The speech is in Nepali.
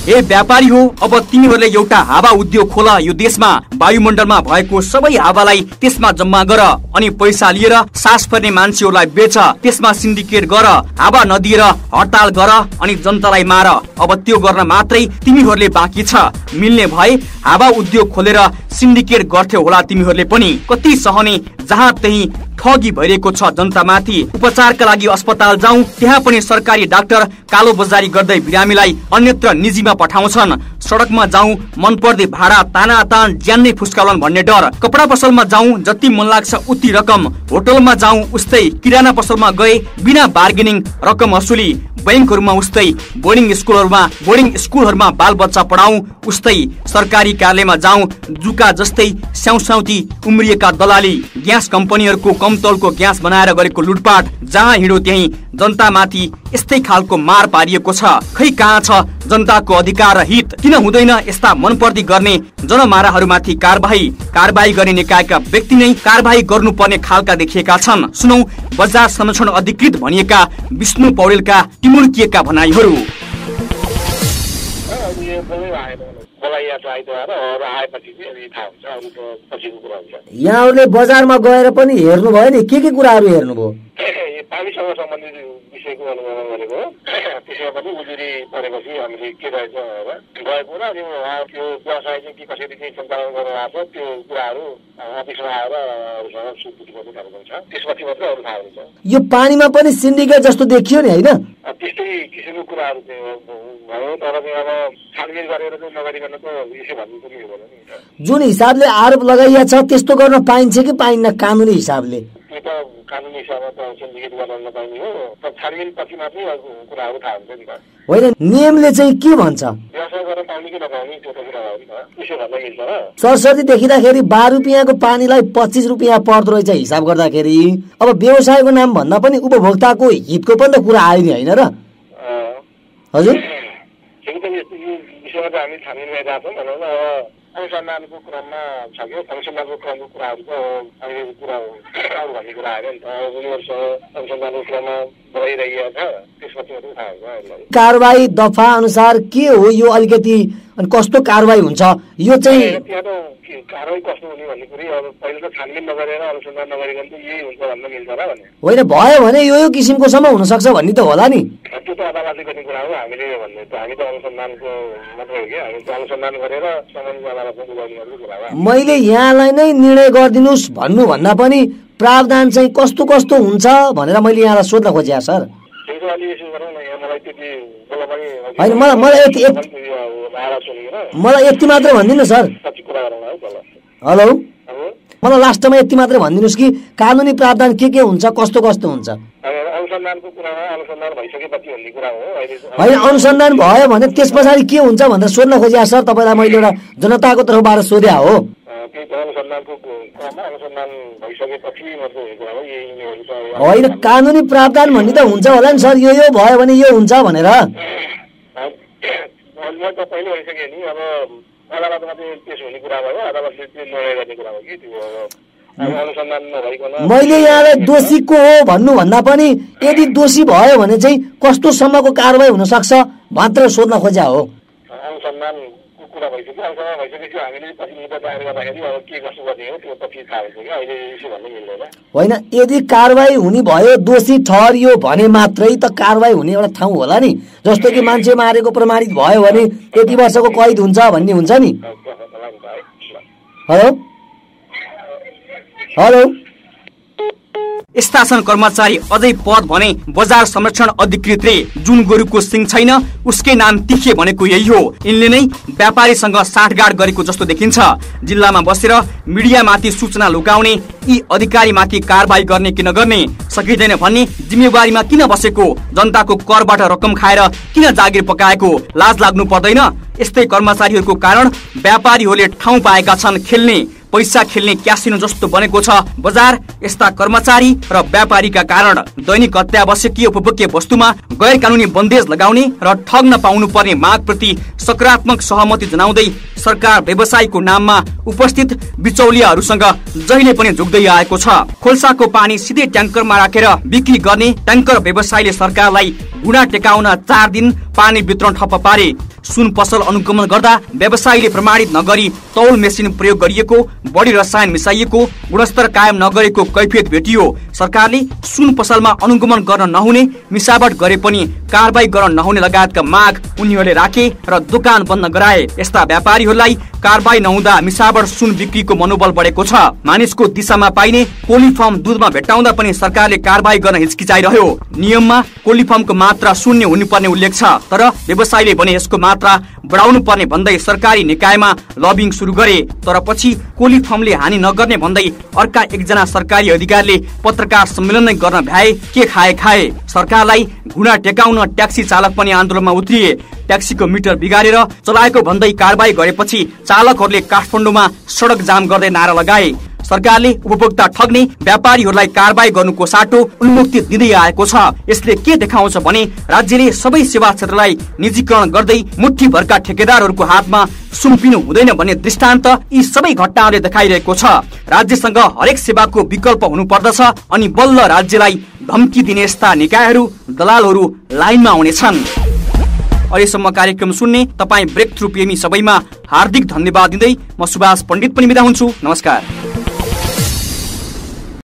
ए व्यापारी हो, अब तिमीहरूले एउटा हावा उद्योग खोल। यो देशमा वायुमण्डलमा भएको सबै हावालाई त्यसमा जम्मा गर अनि पैसा लिएर सास फेर्ने मान्छेहरूलाई बेच। त्यसमा सिन्डिकेट गर, हावा नदिएर हडताल गर अनि जनतालाई मार। अब त्यो गर्न मात्रै तिमीहरूले बाँकी छ। मिल्ने भए हावा उद्योग खोलेर सिन्डिकेट गर्थ्यौ होला तिमीहरूले पनि। कति सहने, जहाँ त्यही ठगी भइरहेको छ जनतामाथि। उपचारका लागि अस्पताल जाउँ, त्यहाँ पनि सरकारी डाक्टर कालो बजारी गर्दै बिरामीलाई अन्यत्र निजीमा पठाउँछन्। सडकमा जाउँ, मन पर्दै भाडा तानातान ज्यान नै फुस्काउलान् भन्ने डर। कपडा पसलमा जाउँ, जति मन लाग्छ उति रकम। होटलमा जाउँ उस्तै, किराना पसलमा गए बिना बार्गेनिङ रकम असुली। बैंकहरुमा उस्तै, बोर्डिङ स्कुलहरुमा बाल बच्चा पढाउँ उस्तै। सरकारी कार्यालयमा जाउँ, जुका जस्तै स्याउस्याउती उम्रिएका दलाली। ग्यास कम्पनीहरुको कम तौलको ग्यास बनाएर गरेको लुटपाट। जहाँ हिँडो त्यही जनतामाथि यस्तै खालको मार पारिएको छ। खै कहाँ छ जनताको अधिकार र हित? किन हुँदैन यस्ता मनपर्दी गर्ने जनमाराहरूमाथि कारबाही गर्ने निकायका व्यक्ति नै कारबाही गर्नुपर्ने खालका देखिएका छन्। सुनौ बजार संरक्षण अधिकृत भनिएका विष्णु पौडेलका टिमुर्किएका भनाइहरू। यहाँहरूले बजारमा गएर पनि हेर्नु भयो नि, के कुराहरू हेर्नुभयो? पानीसँग सम्बन्धित विषयको अनुगमन गरेको, त्यसमा पनि उजुरी परेपछि हामीले के रहेछ गएको र त्यो व्यवसाय चाहिँ के कसरी चाहिँ सञ्चालन गर्न आएको त्यो कुराहरू अफिसमा आएर अरूसँग सुटबुटी गर्ने कार्यक्रम छ। त्यसपछि मात्रै अरू थाहा हुन्छ। यो पानीमा पनि सिन्डिकेट जस्तो देखियो नि, होइन? त्यस्तै किसिमको कुराहरू चाहिँ भयो, तर अब छानबिन गरेर चाहिँ नगरिकन त यसो भन्नु पनि हुँदैन नि। जुन हिसाबले आरोप लगाइएको छ त्यस्तो गर्न पाइन्छ कि पाइन्न कानुनी हिसाबले? त्यो त कानुनी हिसाबमा त सिन्डिकेट गर्न नपाइने हो, तर छानबिन पछि मात्रै कुराहरू थाहा हुन्छ नि त। होइन, नियमले चाहिँ के भन्छ? व्यवसाय गर्न पाउने कि नपाउने त्यो त कुरा हो नि त, त्यसो भन्न मिल्छ र। सरसर्ती देखिँदाखेरि 12 रुपियाँको पानीलाई 25 रुपियाँ पर्दो रहेछ हिसाब गर्दाखेरि। अब व्यवसायको नाम भन्दा पनि उपभोक्ताको हितको पनि त कुरा आयो नि, होइन र? हजुर, एकदम यस्तो यो विषयमा त हामी छानबिन गरिरहेको छौँ। भनौँ न अब अनुसन्धानको क्रममा छ कि अनुसन्धानको क्रमको कुराहरू त अहिले कुरा अरू भन्ने कुरा आयो नि त। उनीहरूसँग अनुसन्धानको क्रममा भइरहेको छ, त्यसपछि मात्रै थाहा हुन्छ। कारबाही दफा अनुसार के हो यो? अलिकति अनि कस्तो कारबाही हुन्छ यो चाहिँ? त्यहाँ त कारबाही कस्तो हुने भन्ने कुरै अब पहिले त छानबिन नगरेर अनुसन्धान नगरिकन त यही हुन्छ भन्न मिल्छ र भने होइन। भयो भने यो किसिमकोसम्म हुन सक्छ भन्ने त होला नि। त्यो त अदालतले गर्ने कुरा हो। हामीले भन्ने त हामी त अनुसन्धानको मात्रै हो कि, हामी त अनुसन्धान गरेर सम्बन्धित अदालतमा बुझाउने गर्ने कुरा हो। मैले यहाँलाई नै निर्णय गरिदिनुहोस् भन्नु भन्दा पनि प्रावधान चाहिँ कस्तो कस्तो हुन्छ भनेर मैले यहाँलाई सोध्न खोजेँ सर। होइन, मलाई यति मात्र भनिदिनु सर। हेलो, मलाई लास्टमा यति मात्र भनिदिनुहोस् कि कानुनी प्रावधान के हुन्छ, कस्तो कस्तो हुन्छ? अनुसन्धानको कुरामा अनुसन्धान भइसकेपछि भन्ने कुरा हो। होइन, अनुसन्धान भयो भने त्यस पछाडि के हुन्छ भनेर सोध्न खोजेँ सर। तपाईँलाई मैले एउटा जनताको तर्फबाट सोधे हो। होइन, कानुनी प्रावधान भन्ने त हुन्छ होला नि सर, यो भयो भने यो हुन्छ भनेर। मैले यहाँलाई दोषी को हो भन्नु भन्दा पनि यदि दोषी भयो भने चाहिँ कस्तो सम्मको कारबाही हुन सक्छ मात्र सोध्न खोज्या हो। होइन, यदि कारबाही हुने भयो, दोषी ठहरियो भने मात्रै त कारबाही हुने एउटा ठाउँ होला नि। जस्तो कि मान्छे मारेको प्रमाणित भयो भने यति वर्षको कैद हुन्छ भन्ने हुन्छ नि। हेलो हेलो, यस्ता छन् कर्मचारी अझै पद भने बजार संरक्षण अधिकृत रे। जुन गोरुको सिङ छैन उसकै नाम तिखे भनेको यही हो। यिनले नै व्यापारीसँग साठगाड गरेको जस्तो देखिन्छ। जिल्लामा बसेर मिडियामाथि सूचना लुकाउने, यी अधिकारीमाथि कारबाही गर्ने कि नगर्ने सकिँदैन भन्ने जिम्मेवारीमा किन बसेको? जनताको करबाट रकम खाएर किन जागिर पकाएको? लाज लाग्नु पर्दैन? यस्तै कर्मचारीहरूको कारण व्यापारीहरूले ठाउँ पाएका छन् खेल्ने, पैसा खेल्ने क्यासिनो जस्तो बनेको छ बजार। यस्ता कर्मचारी र व्यापारीका कारण दैनिक अत्यावश्यकीय उपभोग्य वस्तुमा गैर कानूनी बन्देज लगाउने र ठग्न पाउनु पर्ने माग प्रति सकारात्मक सहमति जनाउँदै सरकार व्यवसायको नाममा उपस्थित बिचौलियाहरूसँग जहिले पनि झुक्दै आएको छ। खोल्साको पानी सिधै ट्याङ्करमा राखेर बिक्री गर्ने ट्याङ्कर व्यवसायले सरकारलाई गुणा टेकाउन 4 दिन पानी वितरण ठप्प पारे। सुन पसल अनुगमन गर्दा व्यवसायीले प्रमाणित नगरी तौल मेसिन प्रयोग गरिएको, बढी रसायन मिसाइएको, गुणस्तर कायम नगरेको कैफियत भेटियो। सरकारले सुन पसलमा अनुगमन गर्न नहुने, मिसावट गरे पनि कारबाही गर्न नहुने लगायतका माग उनीहरूले राखे र दोकान बन्द गराए। यस्ता व्यापारीहरूलाई कारबाही नहुँदा मिसावट सुन बिक्रीको मनोबल बढेको छ। मानिसको दिशामा पाइने कोलिफर्म दुधमा भेट्टाउँदा पनि सरकारले कारबाही गर्न हिचकिचाइरह्यो। नियममा कोलिफर्मको मात्रा शून्य हुनुपर्ने उल्लेख छ, तर व्यवसायीले भने यसको मात्रा बढाउनु पर्ने भन्दै सरकारी निकायमा लबिङ सुरु गरे। तर पछि कोलिफर्मले हानि नगर्ने भन्दै अर्का एकजना सरकारी अधिकारीले पत्रकार सम्मेलन नै गर्न भ्याए। के खाए। सरकारलाई घुँडा टेकाउन ट्याक्सी चालक पनि आन्दोलनमा उत्रिए। ट्याक्सीको मिटर बिगारेर चलाएको भन्दै कारबाही गरेपछि चालकहरूले काठमाडौँमा सडक जाम गर्दै नारा लगाए। सरकारले उपभोक्ता ठग्ने व्यापारीहरूलाई कारबाही गर्नुको साटो उन्मुक्ति दिँदै आएको छ। यसले के देखाउँछ भने राज्यले सबै सेवा क्षेत्रलाई निजीकरण गर्दै मुठ्ठीभरका ठेकेदारहरूको हातमा सुम्पिनु हुँदैन भन्ने दृष्टान्त यी सबै घटनाहरूले देखाइरहेको छ। राज्यसँग हरेक सेवाको विकल्प हुनुपर्दछ अनि बल्ल राज्यलाई धम्की दिने यस्ता निकायहरू, दलालहरू लाइनमा आउनेछन्। अहिलेसम्म कार्यक्रम सुन्ने तपाईँ ब्रेक थ्रु प्रेमी सबैमा हार्दिक धन्यवाद दिँदै म सुभाष पण्डित पनि बिदा हुन्छु। नमस्कार।